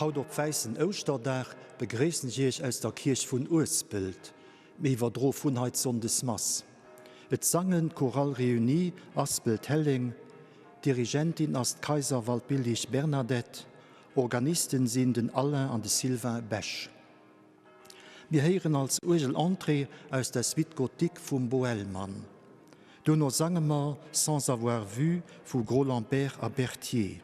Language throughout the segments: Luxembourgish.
Haut op wäissen Ouschterdag begréissen ech Iech aus der Kierch vun Uespelt. Mir iwwerdroe vun hei d'Sonndesmass. Et sangen d'Chorale Réunie Aspelt-Helleng, Dirigentin ass d'Kaiser-Waldbillig Bernadette, Organisten sinn den Alain an de Sylvain Besch. Mir héieren als Uergel Entrée aus der Suite gothique vum Boëllmann. Duerno sange mer Sans avoir vu vu Grolambert a Berthier,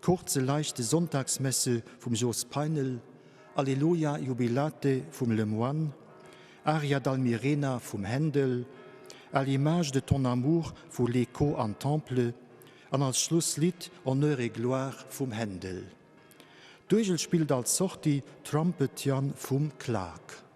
d'Kurze leichte Sonntagsmesse vum Jos Peinel, Alleluia jubilate vum Lemoine, Aria d'Almirena vum Händel, À l'image de ton amour vu Lecot an Temple an als Schlusslidd Honneur et gloire vum Händel. D'Uergel spillt als Sortie Trumpet Jan vum Clarke.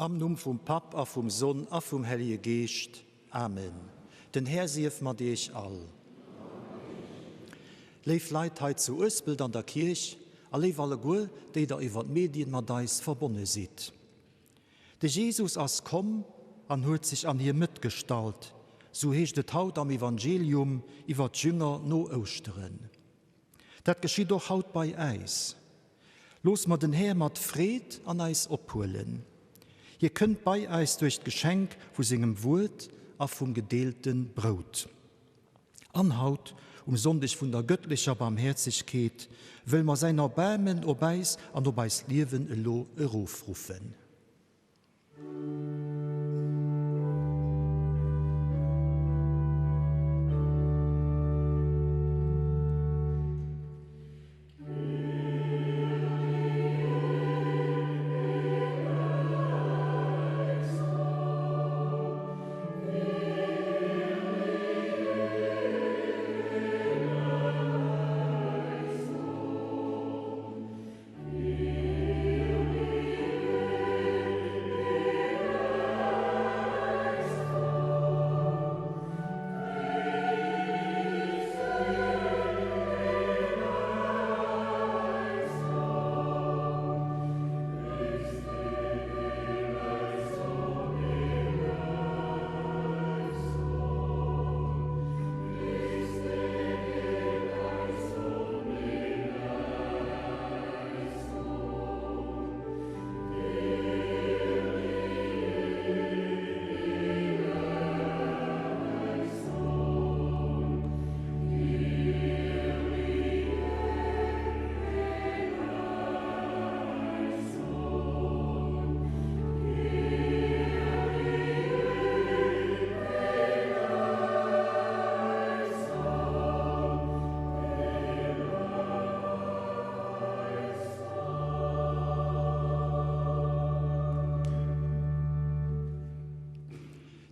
Am Numm vum Papp a vum Sonn a vum Hellege Geescht. Amen. Den Här sief mat iech all. Léif Leit hei zu Uespelt an der Kierch a léif alleguer, déi der iwwer d'Medien mat eis verbonne sidd. De Jesus ass komm an huet sech an hir Mëtt gestallt, sou heescht et haut am Evangelium iwwer d'Jünger no Ouschteren. Dat geschitt och haut bei äis. Looss mer den Här mat Freed an äis ophuelen. Hie kënnt bei äis duerch d'Geschenk vu sengem Wuert a vum gedeelte Brout. An haut, um Sonndeg vun der gëttlecher Barmhäerzegkeet, wëll mer säin Erbaarmen op äis an op eist Liewen elo erofruffen.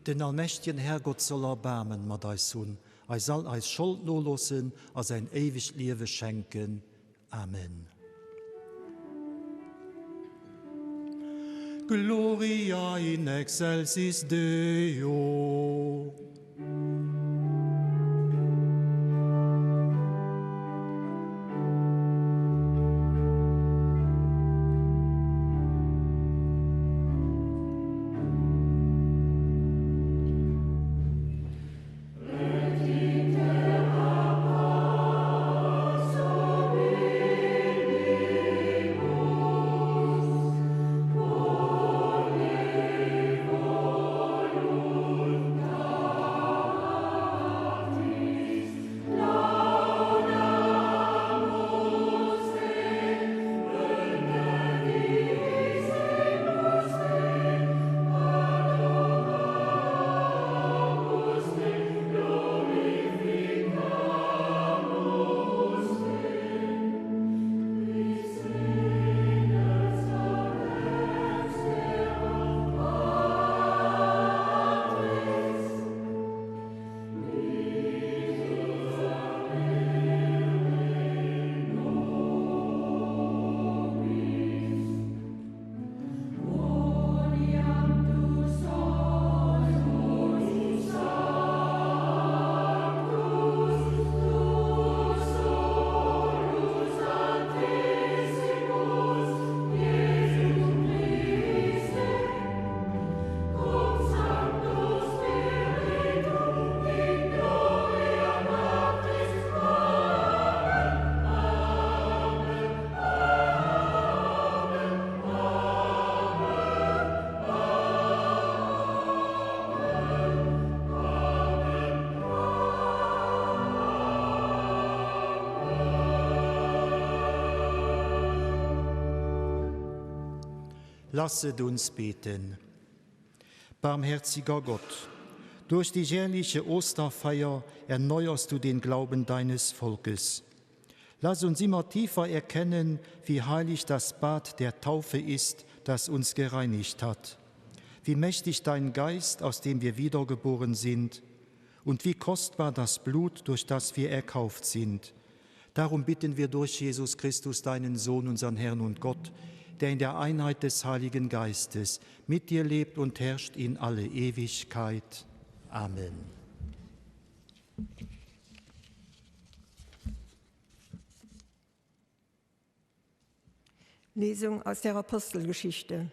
Den allmächtegen Härgott soll Erbaarmen mat eis hunn, eis all eis Schold noloossen a säin éiwegt Liewe schenken. Amen. Gloria in excelsis Deo. Lasset uns beten. Barmherziger Gott, durch die jährliche Osterfeier erneuerst du den Glauben deines Volkes. Lass uns immer tiefer erkennen, wie heilig das Bad der Taufe ist, das uns gereinigt hat, wie mächtig dein Geist, aus dem wir wiedergeboren sind, und wie kostbar das Blut, durch das wir erkauft sind. Darum bitten wir durch Jesus Christus, deinen Sohn, unseren Herrn und Gott, der in der Einheit des Heiligen Geistes mit dir lebt und herrscht in alle Ewigkeit. Amen. Lesung aus der Apostelgeschichte.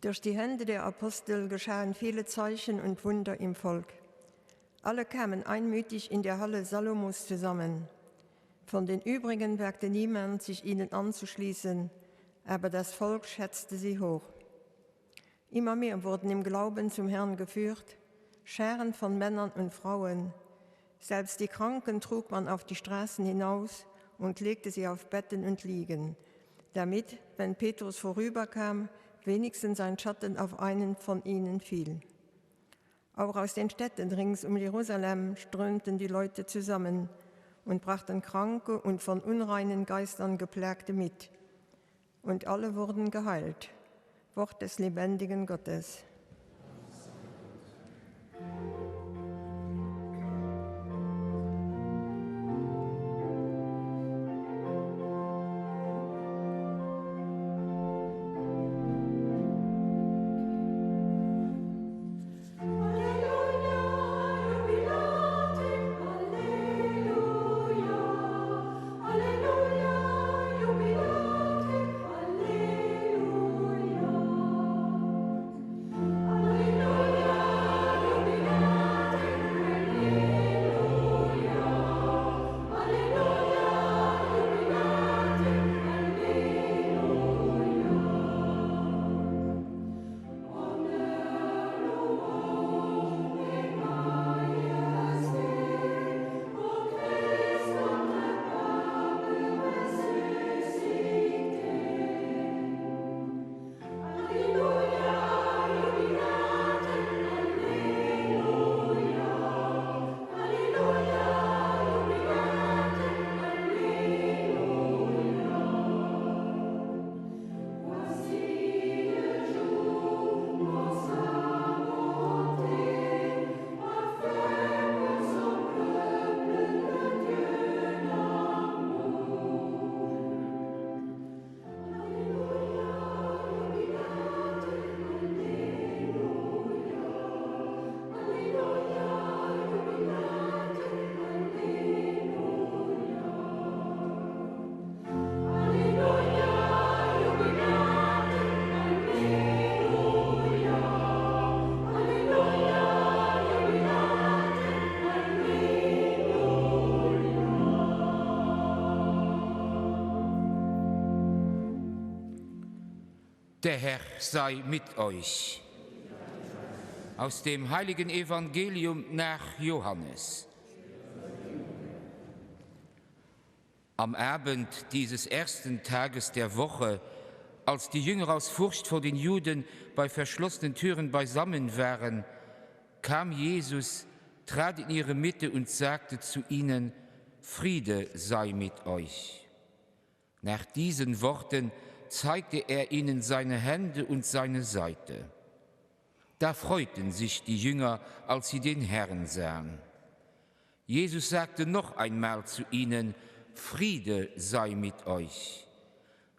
Durch die Hände der Apostel geschahen viele Zeichen und Wunder im Volk. Alle kamen einmütig in der Halle Salomos zusammen. Von den übrigen wagte niemand, sich ihnen anzuschließen, aber das Volk schätzte sie hoch. Immer mehr wurden im Glauben zum Herrn geführt, Scharen von Männern und Frauen. Selbst die Kranken trug man auf die Straßen hinaus und legte sie auf Betten und Liegen, damit, wenn Petrus vorüberkam, wenigstens sein Schatten auf einen von ihnen fiel. Auch aus den Städten rings um Jerusalem strömten die Leute zusammen und brachten Kranke und von unreinen Geistern geplagte mit. Und alle wurden geheilt. Wort des lebendigen Gottes. Der Herr sei mit euch. Aus dem heiligen Evangelium nach Johannes. Am Abend dieses ersten Tages der Woche, als die Jünger aus Furcht vor den Juden bei verschlossenen Türen beisammen waren, kam Jesus, trat in ihre Mitte und sagte zu ihnen: Friede sei mit euch. Nach diesen Worten zeigte er ihnen seine Hände und seine Seite. Da freuten sich die Jünger, als sie den Herrn sahen. Jesus sagte noch einmal zu ihnen: Friede sei mit euch.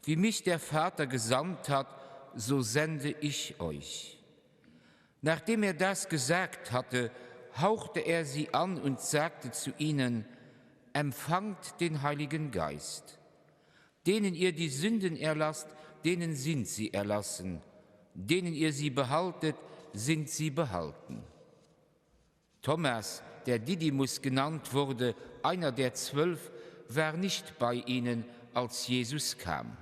Wie mich der Vater gesandt hat, so sende ich euch. Nachdem er das gesagt hatte, hauchte er sie an und sagte zu ihnen: Empfangt den Heiligen Geist. Denen ihr die Sünden erlasst, denen sind sie erlassen, denen ihr sie behaltet, sind sie behalten. Thomas, der Didymus genannt wurde, einer der zwölf, war nicht bei ihnen, als Jesus kam.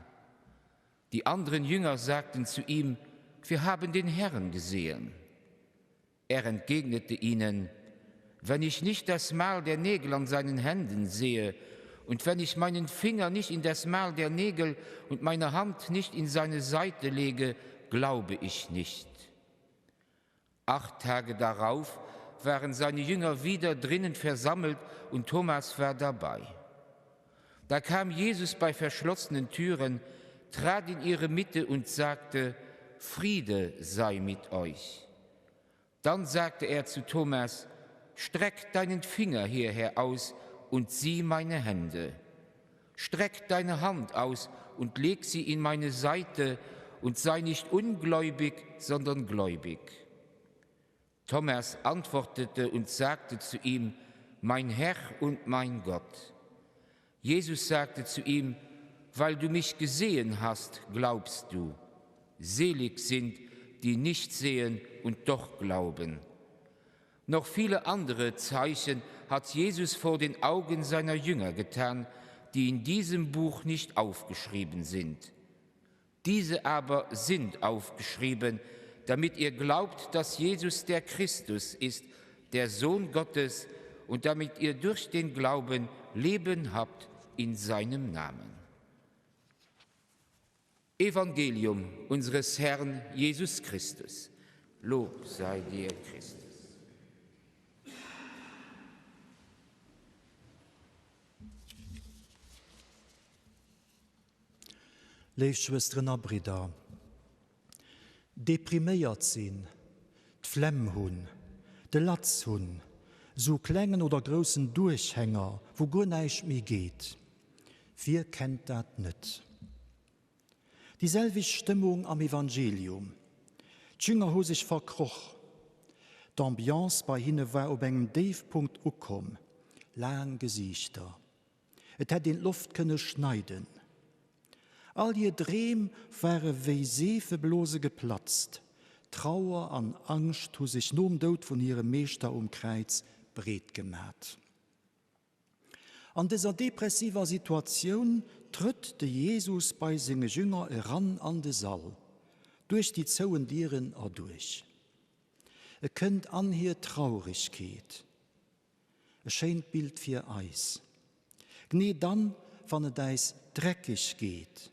Die anderen Jünger sagten zu ihm: Wir haben den Herrn gesehen. Er entgegnete ihnen: Wenn ich nicht das Mal der Nägel an seinen Händen sehe und wenn ich meinen Finger nicht in das Mal der Nägel und meine Hand nicht in seine Seite lege, glaube ich nicht. Acht Tage darauf waren seine Jünger wieder drinnen versammelt und Thomas war dabei. Da kam Jesus bei verschlossenen Türen, trat in ihre Mitte und sagte: Friede sei mit euch. Dann sagte er zu Thomas: Streck deinen Finger hierher aus und sieh meine Hände. Streck deine Hand aus und leg sie in meine Seite und sei nicht ungläubig, sondern gläubig. Thomas antwortete und sagte zu ihm: Mein Herr und mein Gott. Jesus sagte zu ihm: Weil du mich gesehen hast, glaubst du. Selig sind, die. die nicht sehen und doch glauben. Noch viele andere Zeichen hat Jesus vor den Augen seiner Jünger getan, die in diesem Buch nicht aufgeschrieben sind. Diese aber sind aufgeschrieben, damit ihr glaubt, dass Jesus der Christus ist, der Sohn Gottes, und damit ihr durch den Glauben Leben habt in seinem Namen. Evangelium unseres Herrn Jesus Christus. Lob sei dir, Christus. Léif Schwësteren a Bridder, depriméiert sinn, d'Flemm hunn, de Latz hunn, sou klengen oder groussen Duerchhänger, wou guer näischt méi geet, wie kennt dat net? Déi selwecht Stëmmung am Evangelium. D'Jünger hu sech verkroch. D'Ambiance bei hinne war op engem Déifpunkt ukomm, laang Gesiichter. Et hätt een d'Loft kënne schneiden. All hir Dreem ware wéi Seefeblose geplatzt. Trauer an Angscht hu sech nom Doud vun hirem Meeschter um Kräiz breet gemat. An dëser depressiver Situatioun trëtt de Jesus bei senge Jünger eran an de Sall, duerch déi zouen Dieren erduerch. E kënnt an hir Trauregkeet. E schéint Bild fir eis. Gnee dann, wann et äis dreckeg geet,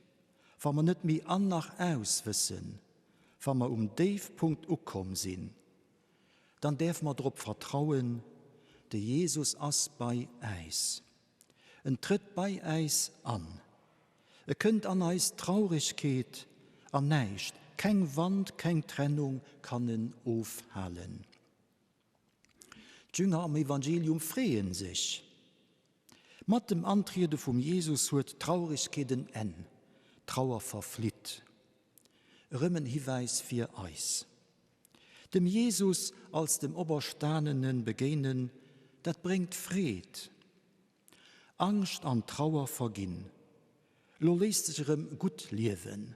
wa mer net méi an nach aus wëssen, wa mer um Déifpunkt ukomm sinn, dann däerfe mer drop vertrauen, de Jesus ass bei äis. En trëtt bei äis an. E kënnt an eis Trauregkeet an näischt, keng Wand, keng Trennung kann en ofhalen. D'Jünger am Evangelium freeën sech. Mat dem Antriede vum Jesus huet d'Trauregkeet en Enn, d'Trauer verflitt. Erëm en Hiwäis fir eis. Dem Jesus als dem Operstanene begéinen, dat bréngt Freed. Angscht an Trauer verginn. Lo léisst sech erëm gutt liewen.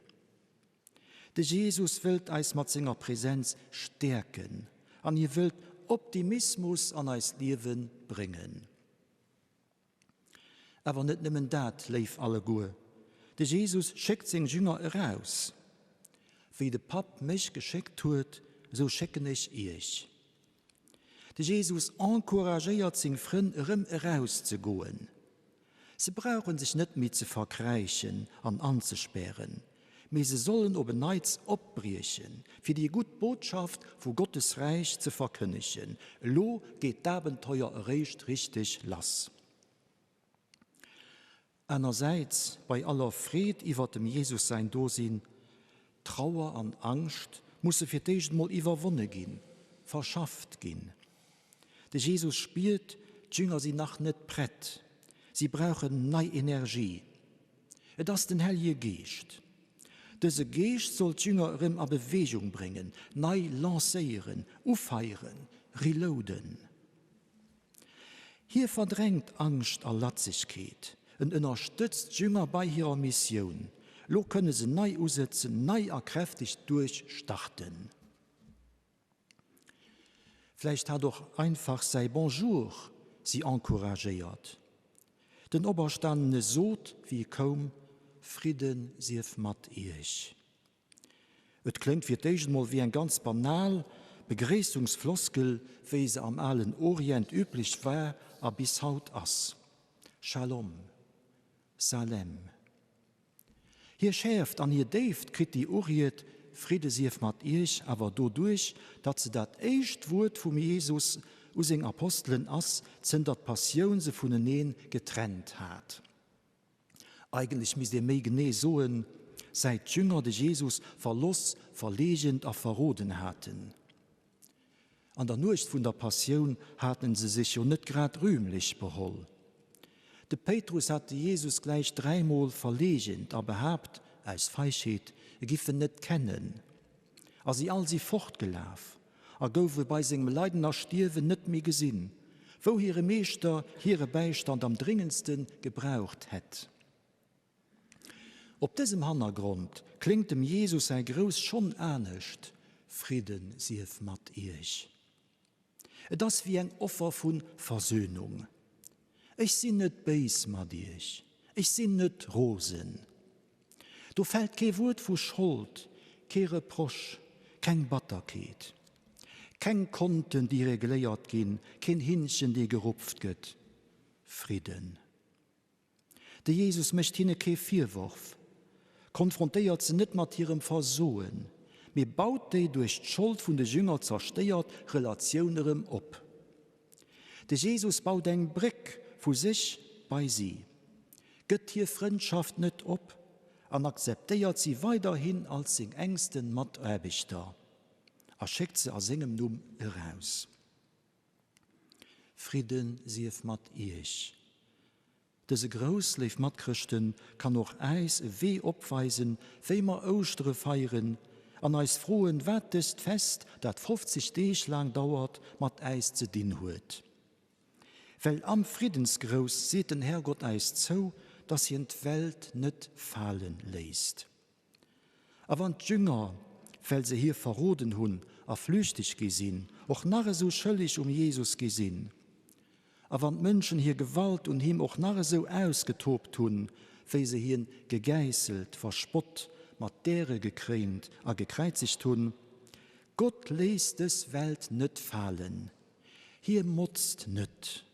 De Jesus wëllt eis mat senger Präsenz stäerken an hie wëllt Optimismus an eist Liewe bréngen. Awer net nëmmen dat, léif alleguer, de Jesus schéckt seng Jünger eraus. Wéi de Papp mech geschéckt huet, esou schécken ech iech. De Jesus encouragéiert seng Frënn erëm eraus ze goen. Se brauche sech net méi ze verkräichen an anzespären, mee se sollen op en Neits opbriechen, fir déi gutt Botschaft vu Gottes Räich ze verkënnegen. Elo geet d'Abenteuer eréischt richteg lass. Anersäits, bei aller Freed iwwer dem Jesus säin Dosinn, Trauer an Angscht musse fir d'éischt emol iwwerwonne ginn, verschafft ginn. De Jesus spiert, d'Jünger sinn nach net prett, si brauchen nei Energie. Et ass den Hellege Geescht. Dëse Geescht soll d'Jünger erëm a Beweegung bréngen, nei lancéieren, ufeieren, reloaden. Hie verdrängt Angscht a Latzegkeet. En ënnerstëtzt d'Jünger bei hirer Missioun. Lo kënne se nei usëtzen, nei a kräfteg duerchstarten. Vläicht hat och einfach säi Bonjour si encouragéiert. Den Operstanene sot, wéi e koum, Fridde sief mat iech. Et kléngt fir d'éischt emol wéi eng ganz banal Begréissungsfloskel, wéi se am alen Orient üblech war a bis haut ass, Shalom, Salem. Hir Schäerft an hir Déift kritt déi Uried Fridde sief mat iech awer doduerch, datt se dat éischt Wuert vum Jesus u seng Apostelen ass, zënter d'Passioun se vuneneen getrennt hat. Eigentlech misst ee méi genee soen, säit d'Jünger de Jesus verloss, verleegent a verroden haten. An der Nuecht vun der Passioun haten se sech jo net grad rühmlech beholl. De Péitrus hat de Jesus gläich dräimol verleegent a behaapt, aus Feigheet, e giff en net kennen. A si all si fortgelaf a goufe bei sengem Leiden a Stierwen net méi gesinn, wou hire Meeschter hire Bäistand am dréngendste gebraucht hätt. Op dësem Hannergrond kléngt dem Jesus säi Grouss schonn anescht, Fridde sief mat iech. Et ass wéi eng Offer vu Versöhnung. Ech sinn net béis mat iech, ech sinn net rosen. Do fält kee Wuert vu Schold, kee Reproche, keng Batterkeet. Keng Konten, déi regléiert ginn, keen Hinnchen, dee gerupft gëtt. Fridden. De Jesus mécht hinne kee Virworf, konfrontéiert se net mat hirem Versoen, mee baut déi duerch d'Schold vun de Jünger zerstéiert Relatioun erëm op. De Jesus baut eng Bréck vu sech bei si, gëtt hir Frëndschaft net op an akzeptéiert si weiderhin als seng enkste Mataarbechter a schéckt se a sengem Numm eraus. Fridde sief mat iech. Dëse Grouss, léif Matchrëschten, kann och äis e Wee opweisen, wéi mer Ouschtere feieren an eis froen, wat dëst Fest, dat 50 Deeg laang dauert, mat äis ze dinn huet. Well am Friddensgrouss seet den Herrgott äis zou, dass hien d'Welt net fale léisst. A wann d'Jünger, well se hie verroden hunn a flüchteg gi sinn, och nach esou schëlleg um Jesus gi sinn, a wann d'Mënschen hir Gewalt un him och nach esou ausgetoobt hunn, wéi se hien gegäisselt, verspott, mat Däre gekréint a gekräizegt hunn, Gott léisst dës Welt net falen, hie motzt net.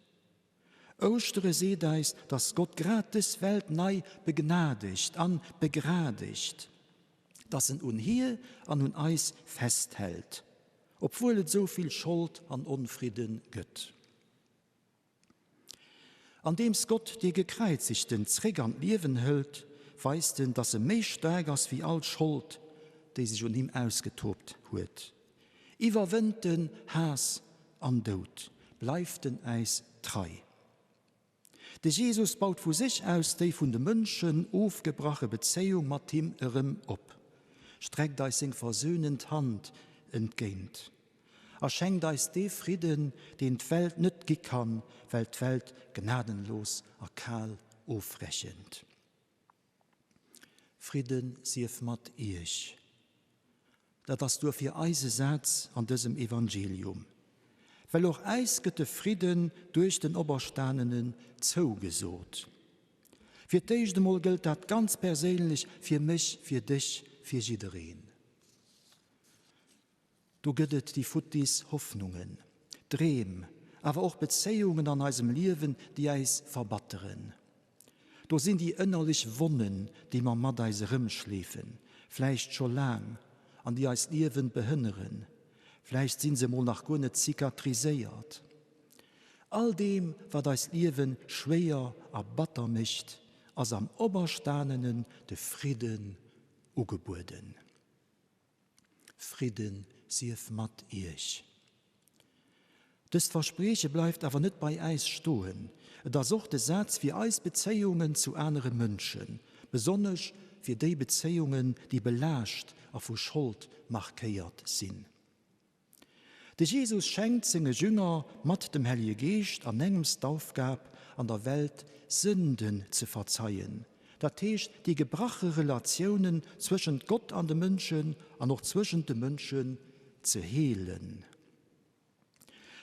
Ouschtere seet eis, dass Gott grad dës Welt nei begnadegt an begradegt, dass en un hir an un eis festhält, obwuel et esou vill Schold an Onfridde gëtt. Andeems Gott dee Gekräizegten zréck an d'Liewen hëlt, weist en, dass e méi staark ass wéi all Schold, déi sech un him ausgetoobt huet. Iwwerwënnt den Haass an Doud, bleift en äis trei. De Jesus baut vu sech aus déi vun de Mënschen ofgebrache Bezéiung mat him erëm op, streckt eis seng versöhnend Hand entgéint a schenkt eis dee Fridden, deen d'Welt net gi kann, well d'Welt gnadenlos a kal ofrechent. Fridde sief mat iech. Dat ass duerfir eise Saz an dësem Evangelium. Well och äis gëtt de Fridden duerch den Operstanenen zougesot. Fir d'éischt emol gëllt dat ganz perséinlech fir mech, fir dech, fir jiddereen. Do gëtt et déi futtis Hoffnungen, Dreem, awer och Bezéiungen an eisem Liewen, déi äis verbatteren. Do sinn déi ënnerlech Wonnen, déi mer mat eis erëmschleefen, vläicht scho laang, an déi eist Liewen behënneren. Vläicht sinn se emol nach guer net zicatriséiert. All deem, wat eist Liewen schwéier a batter mécht, ass am Operstanenen de Fridden ugebueden. Fridde sief mat iech. Dëst Versprieche bleift awer net bei äis stoen. Et ass och de Saz fir eis Bezéiungen zu anere Mënschen, besonnesch fir déi Bezéiungen, déi belaascht a vu Schold markéiert sinn. De Jesus schenkt senge Jünger mat dem Hellege Geescht an engems d'Aufgab, an der Welt Sënden ze verzeien, dat heescht déi gebrache Relatiounen zwëschent Gott an de Mënschen an och zwëschent de Mënschen ze heelen.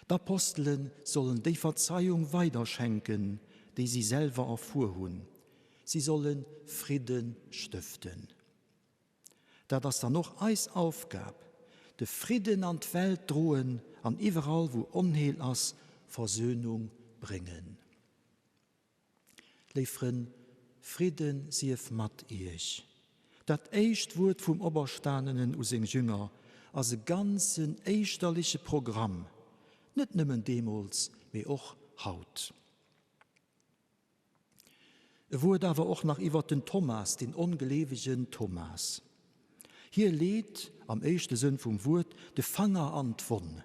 D'Apostele sollen déi Verzeiung weiderschenken, déi si selwer erfuer hunn. Si solle Fridde stëften. Dat ass dann och eis Aufgab, de Fridden an d'Welt droen an iwwerall wou Onheel ass, Versöhnung bréngen. Léif Frënn, Fridde sief mat iech. Dat éischt Wuert vum Operstanenen u seng Jünger ass e ganzen éischterliche Programm, net nëmmen deemools, mee och haut. E Wuert awer och nach iwwert den Thomas, den ongleewegen Thomas. Hie leet, am éischte Sënn vum Wuert, de Fanger an d'Wonn.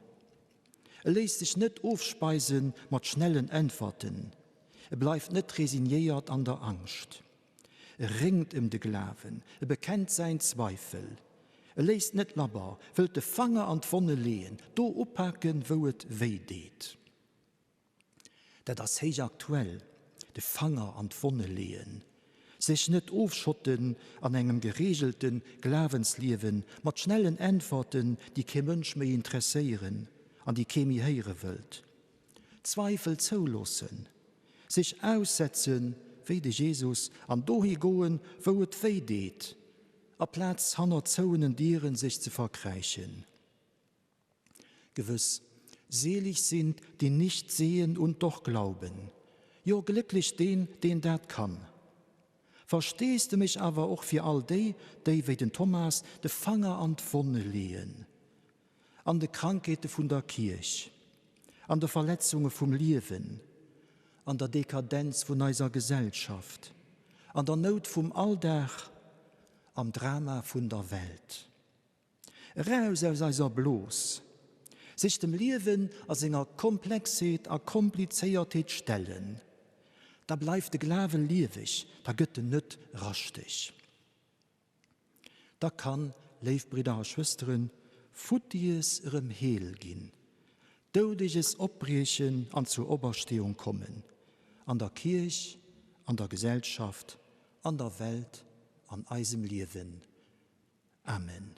E léisst sech net ofspeise mat schnellen Äntwerten. E bleift net resignéiert an der Angscht. E réngt ëm de Glawen, e bekennt säin Zweifel. E léisst net labber, wëllt de Fanger an d'Wonne leeën, do upaken, wou et wéi deet. Dat ass héich aktuell, de Fanger an d'Wonne leeën. Sech net ofschotten an engem gereegelte Glawensliewen mat schnellen Äntwerten, déi kee Mënsch méi interesséieren an déi kee méi héiere wëllt. Zweifel zouloossen, sech aussetzen wéi de Jesus an dohi goen, wou et wéi deet, aplaz hannert zouenen Dieren sech ze verkräichen. Gewëss, selig sind, die nicht sehen und doch glauben. Jo, glécklech deen, deen dat kann. Versteesdemech awer och fir all déi, déi wéi den Thomas de Fanger an d'Wonne leeën, an de Krankheete vun der Kierch, an de Verletzunge vum Liewen, an der Dekadenz vun eiser Gesellschaft, an der Nout vum Alldag, am Drama vun der Welt. Eraus aus eiser Blos, sech dem Liewen a senger Komplexheet a Komplizéiertheet stellen, da bleift de Glawe lieweg, da gëtt en net raschteg. Da kann, léif Bridder a Schwësteren, Futties erëm heel ginn, Doudeges opbriechen an zur Opersteeung kommen, an der Kierch, an der Gesellschaft, an der Welt, an eisem Liewen. Amen.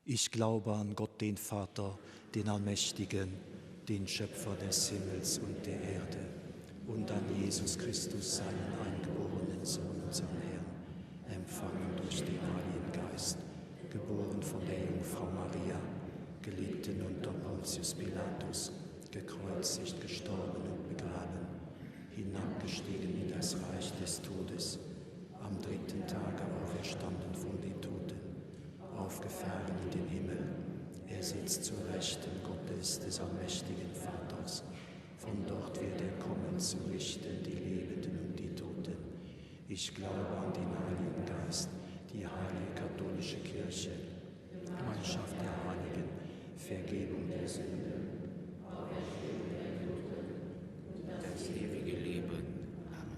Ich glaube an Gott den Vater, den Allmächtigen, den Schöpfer des Himmels und der Erde, und an Jesus Christus, seinen eingeborenen Sohn, unseren Herrn, empfangen durch den Heiligen Geist, geboren von der Jungfrau Maria, gelitten unter Pontius Pilatus, gekreuzigt, gestorben und begraben, hinabgestiegen in das Reich des Todes, am dritten Tage auferstanden von den Toten, aufgefahren in den Himmel. Er sitzt zur Rechten Gottes des allmächtigen Vaters. Von dort wird er kommen zu richten die Lebenden und die Toten. Ich glaube an den Heiligen Geist, die heilige katholische Kirche, Gemeinschaft der Heiligen, Vergebung der Sünden, das ewige Leben. Amen.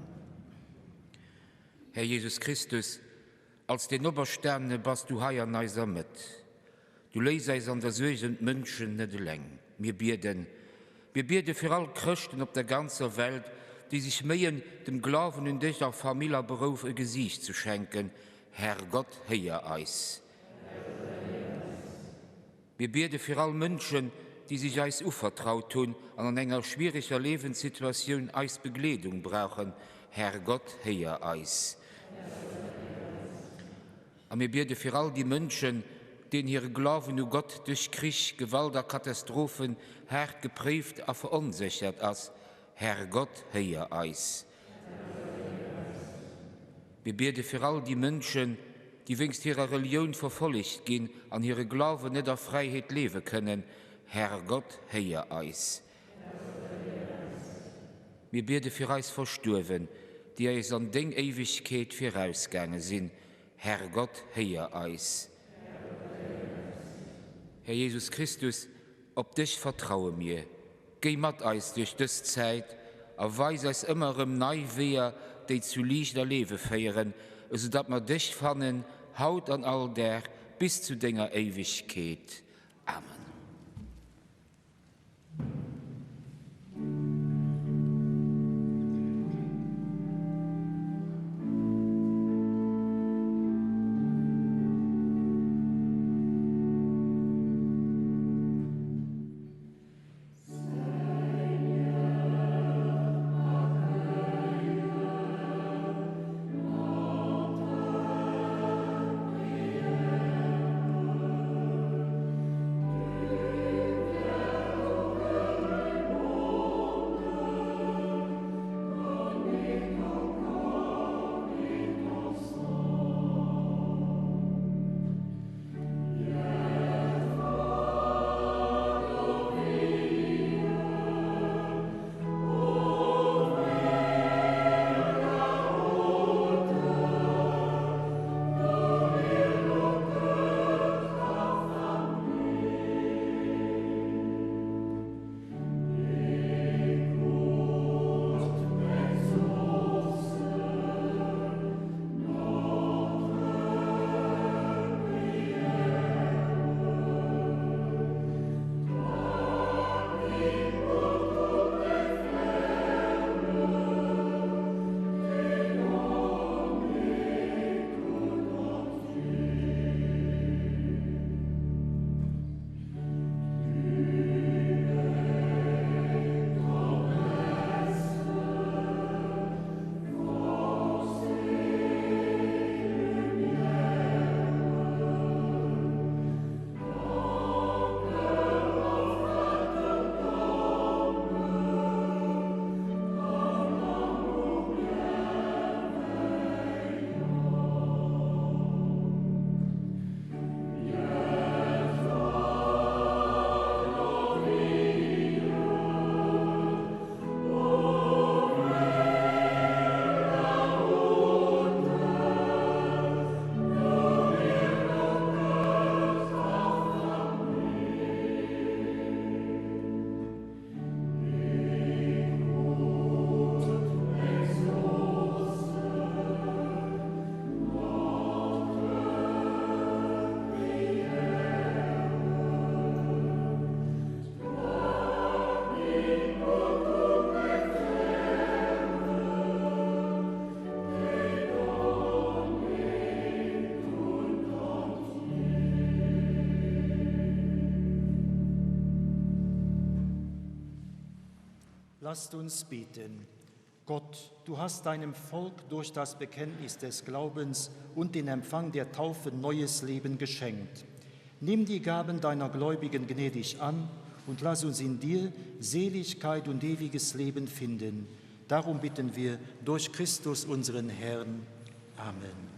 Här Jesus Christus, als den Operstanene bass du hei an eiser Mëtt. Du léiss eis an der Suerg ëm d'Mënschen net eleng. Mir bieden, mir biede fir all Chrëschten op der ganzer Welt, déi sech méien, dem Glawen un dech a Famill a Berouf e Gesiicht ze schenken. Herrgott, héier eis. Mir biede fir all Mënschen, déi sech eis uvertraut hunn an an enger schwiereger Liewenssituatioun eis Begleedung brauchen. Herrgott, héier eis. A mir biede fir all déi Mënschen, deenen hire Glawen u Gott duerch Krich, Gewalt a Katastrophen haart gepréift a veronséchert ass. Herrgott, héier eis. Mir biede fir all déi Mënschen, déi wéinst hirer Relioun verfollegt ginn an hire Glawen net a Fräiheet liewe kënnen. Herrgott, héier eis. Mir biede fir eis Verstuerwen, déi eis an deng Éiwegkeet virausgaange sinn. Herrgott, héier eis. Här Jesus Christus, op dech vertraue mir. Géi mat eis duerch dës Zäit a weis eis ëmmer erëm nei Weeër, déi zu Liicht a Liewe féieren, esou datt mer dech fannen, haut an all Dag, bis zu denger Éiwegkeet. Amen. Lasst uns beten. Gott, du hast deinem Volk durch das Bekenntnis des Glaubens und den Empfang der Taufe neues Leben geschenkt. Nimm die Gaben deiner Gläubigen gnädig an und lass uns in dir Seligkeit und ewiges Leben finden. Darum bitten wir durch Christus unseren Herrn. Amen.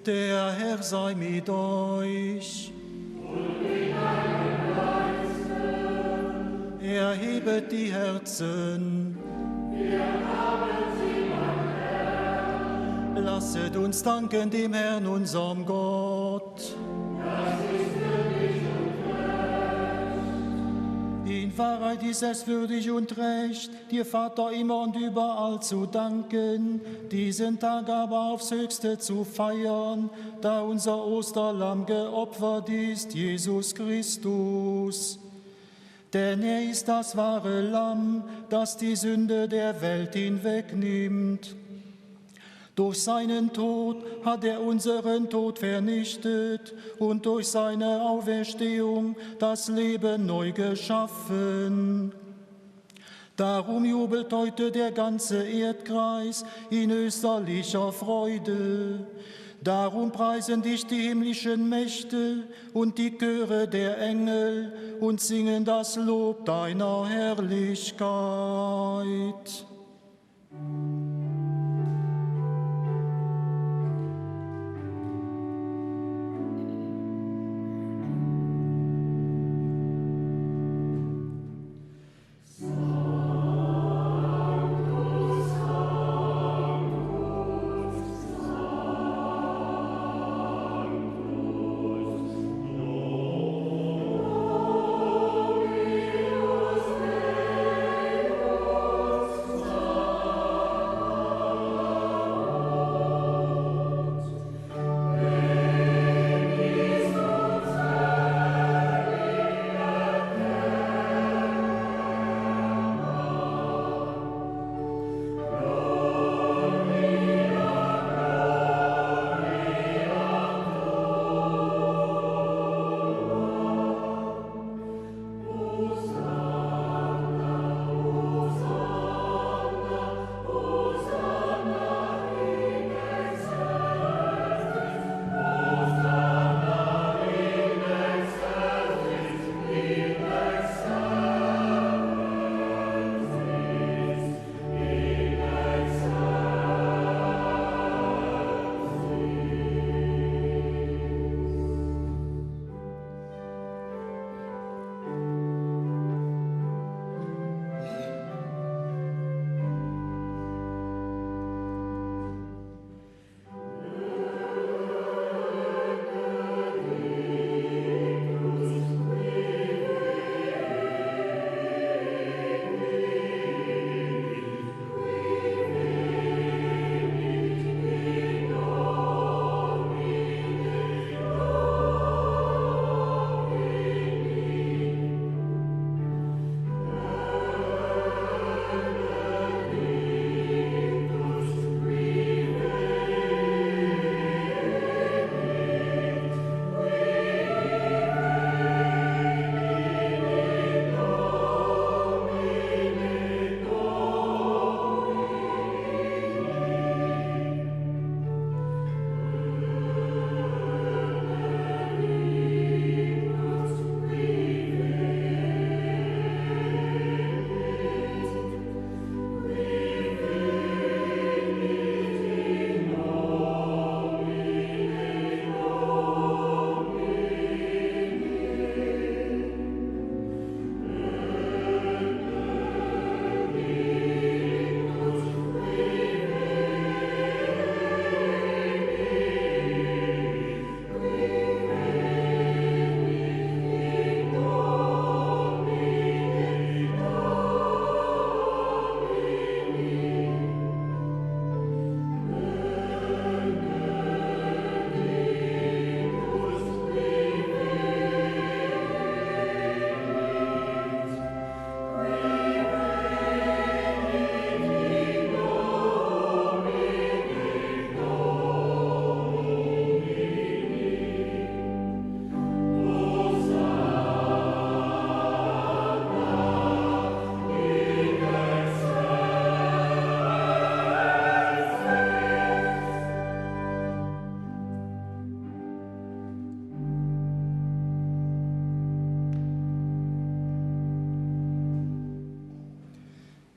Der Herr sei mit euch. Und mit deinem Geiste. Erhebet die Herzen. Wir haben sie beim Herrn. Lasset uns danken dem Herrn, unserem Gott. Das ist würdig und recht. In Wahrheit ist es würdig und recht, dir Vater immer und überall zu danken, diesen Tag aber aufs Höchste zu feiern, da unser Osterlamm geopfert ist, Jesus Christus. Denn er ist das wahre Lamm, das die Sünde der Welt hinwegnimmt. Durch seinen Tod hat er unseren Tod vernichtet und durch seine Auferstehung das Leben neu geschaffen. Darum jubelt heute der ganze Erdkreis in österlicher Freude. Darum preisen dich die himmlischen Mächte und die Chöre der Engel und singen das Lob deiner Herrlichkeit.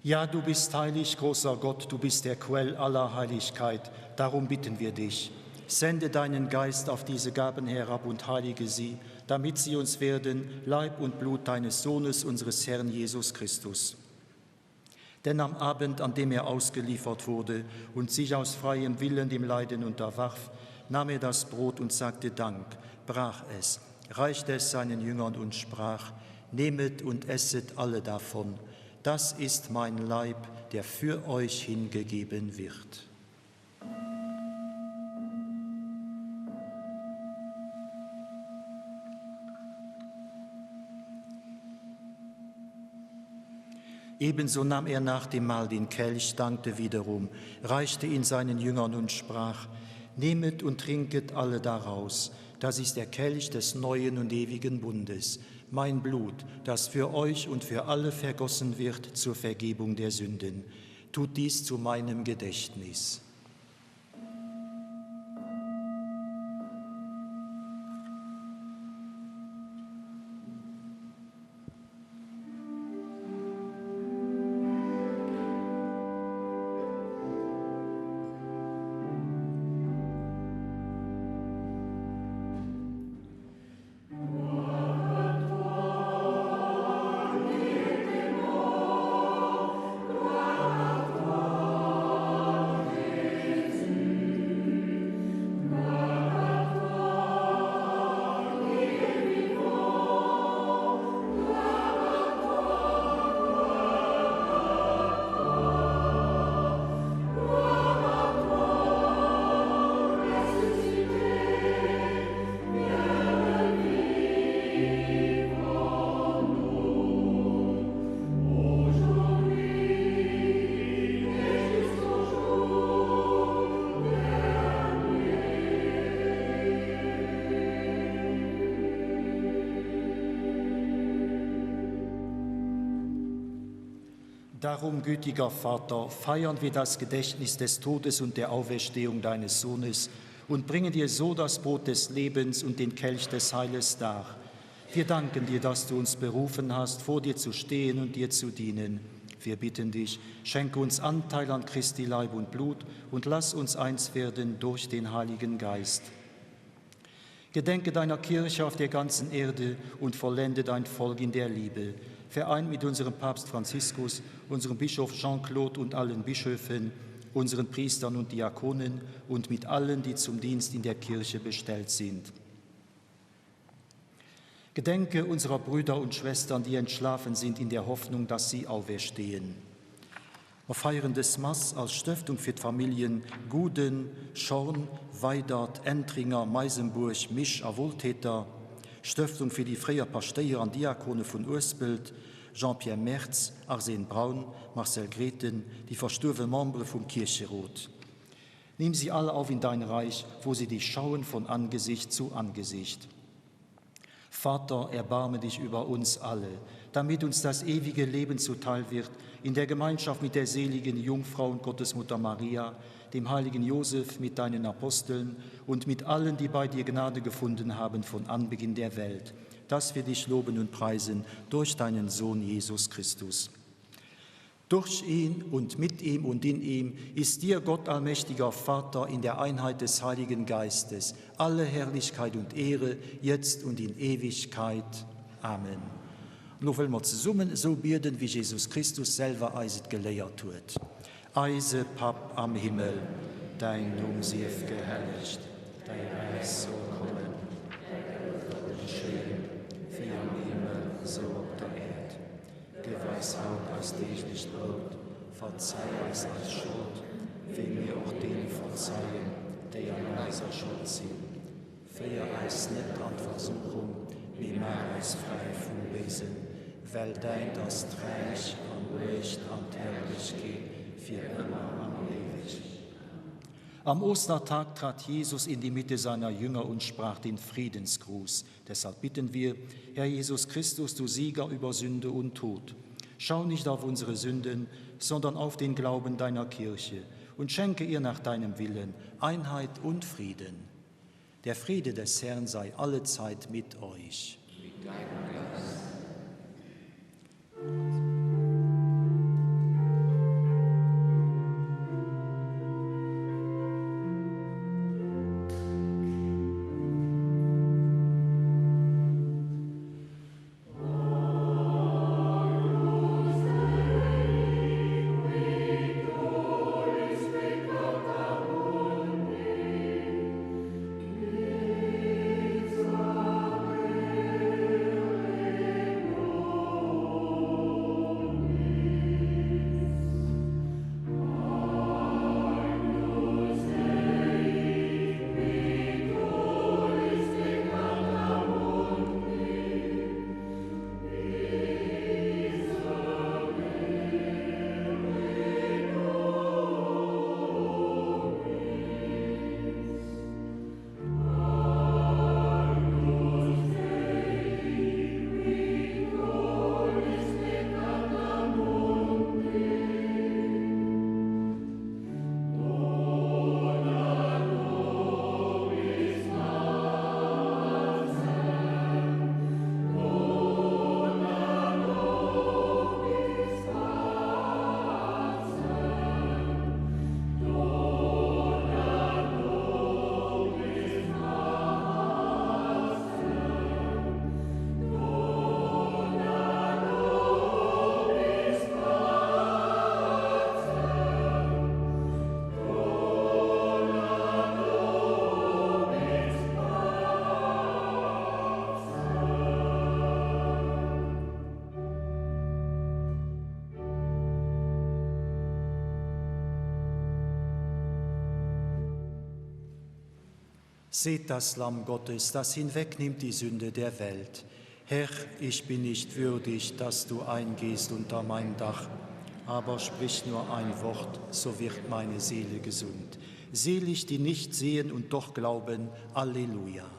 Ja, du bist heilig, großer Gott, du bist der Quell aller Heiligkeit, darum bitten wir dich. Sende deinen Geist auf diese Gaben herab und heilige sie, damit sie uns werden Leib und Blut deines Sohnes, unseres Herrn Jesus Christus. Denn am Abend, an dem er ausgeliefert wurde und sich aus freiem Willen dem Leiden unterwarf, nahm er das Brot und sagte Dank, brach es, reichte es seinen Jüngern und sprach: Nehmet und esset alle davon, das ist mein Leib, der für euch hingegeben wird. Ebenso nahm er nach dem Mahl den Kelch, dankte wiederum, reichte ihn seinen Jüngern und sprach: Nehmet und trinket alle daraus, das ist der Kelch des neuen und ewigen Bundes, mein Blut, das für euch und für alle vergossen wird zur Vergebung der Sünden. Tut dies zu meinem Gedächtnis. Darum, gütiger Vater, feiern wir das Gedächtnis des Todes und der Auferstehung deines Sohnes und bringen dir so das Brot des Lebens und den Kelch des Heiles dar. Wir danken dir, dass du uns berufen hast, vor dir zu stehen und dir zu dienen. Wir bitten dich, schenke uns Anteil an Christi Leib und Blut und lass uns eins werden durch den Heiligen Geist. Gedenke deiner Kirche auf der ganzen Erde und vollende dein Volk in der Liebe. Vereint mit unserem Papst Franziskus, unserem Bischof Jean-Claude und allen Bischöfen, unseren Priestern und Diakonen und mit allen, die zum Dienst in der Kirche bestellt sind. Gedenke unserer Brüder und Schwestern, die entschlafen sind, in der Hoffnung, dass sie auferstehen. Mer feieren des Mass als Stëftung fir d'Familljen Guden, Schorn, Weydert, Entringer, Meisembourg, Misch a Woltheter, Stëftung fir déi fréier Paschtéier an Diakone vun Uespelt, Jean-Pierre Mertz, Arsène Braun, Marcel Grethen, déi verstuerwe Membere vum Kiercherot. Nimm sie alle auf in dein Reich, wo sie dich schauen von Angesicht zu Angesicht. Vater, erbarme dich über uns alle, damit uns das ewige Leben zuteil wird, in der Gemeinschaft mit der seligen Jungfrau und Gottesmutter Maria, dem heiligen Josef mit deinen Aposteln und mit allen, die bei dir Gnade gefunden haben von Anbeginn der Welt, dass wir dich loben und preisen durch deinen Sohn Jesus Christus. Durch ihn und mit ihm und in ihm ist dir Gott allmächtiger Vater in der Einheit des Heiligen Geistes alle Herrlichkeit und Ehre jetzt und in Ewigkeit. Amen. An elo wëlle mer zesummen esou bieden, wéi Jesus Christus selwer eis et geléiert huet. Eise Papp am Himmel, däin Numm sief gehellegt, däi Räich soll kommen, däi Wëlle soll geschéien, wéi am Himmel, esou op der Äerd. Gëff eis haut eist deeglecht Brout. Verzeih eis eis Schold, wéi mir och deene verzeien, déi an eiser Schold sinn. Féier eis net an d'Versuchung, mee maach eis fräi vum Béisen, well däint ass d'Räich an d'Muecht an d'Herrlechkeet fir ëmmer an éiweg. Am Ostertag trat Jesus in die Mitte seiner Jünger und sprach den Friedensgruß. Deshalb bitten wir, Herr Jesus Christus, du Sieger über Sünde und Tod, schau nicht auf unsere Sünden, sondern auf den Glauben deiner Kirche und schenke ihr nach deinem Willen Einheit und Frieden. Der Friede des Herrn sei allezeit mit euch. Mit deinem Geist. Seht das Lamm Gottes, das hinwegnimmt die Sünde der Welt. Herr, ich bin nicht würdig, dass du eingehst unter mein Dach, aber sprich nur ein Wort, so wird meine Seele gesund. Selig, die nicht sehen und doch glauben. Alleluia.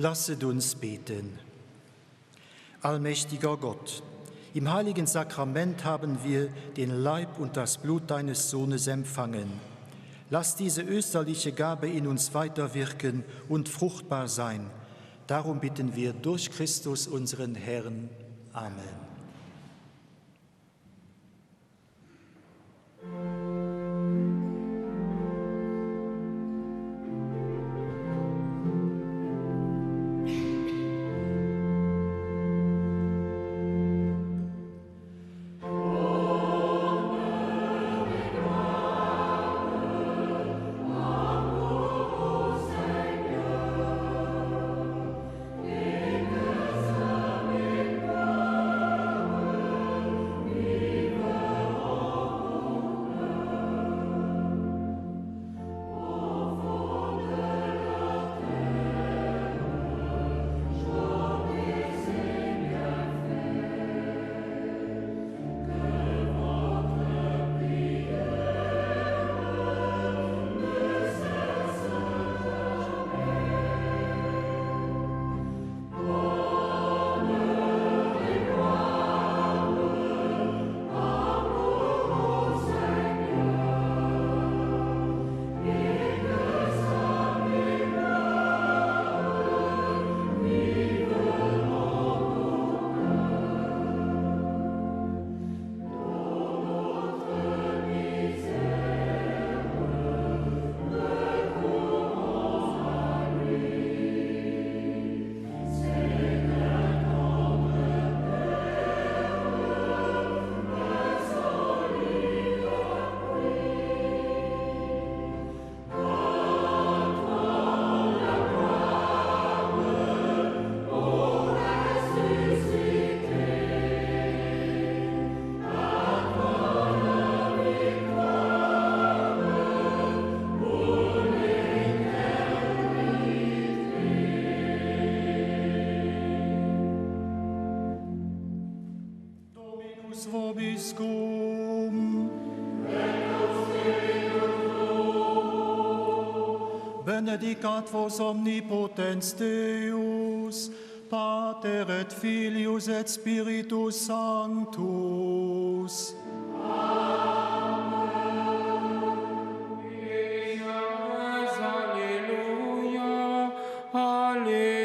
Lasset uns beten. Allmächtiger Gott, im heiligen Sakrament haben wir den Leib und das Blut deines Sohnes empfangen. Lass diese österliche Gabe in uns weiterwirken und fruchtbar sein. Darum bitten wir durch Christus unseren Herrn. Amen. vobiscum. Benedicat vos omnipotens Deus, Pater et Filius et Spiritus Sanctus. Alleluia, Alleluia.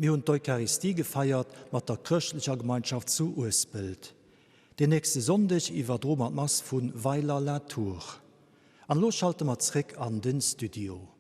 Mir hunn d'Eucharistie gefeiert mat der chrëschtlecher Gemeinschaft zu Uespelt. Den nächste Sonndeg iwwerdroe mer d'Mass vu Weiler-la-Tour. An elo schalte mer zréck an den Studio.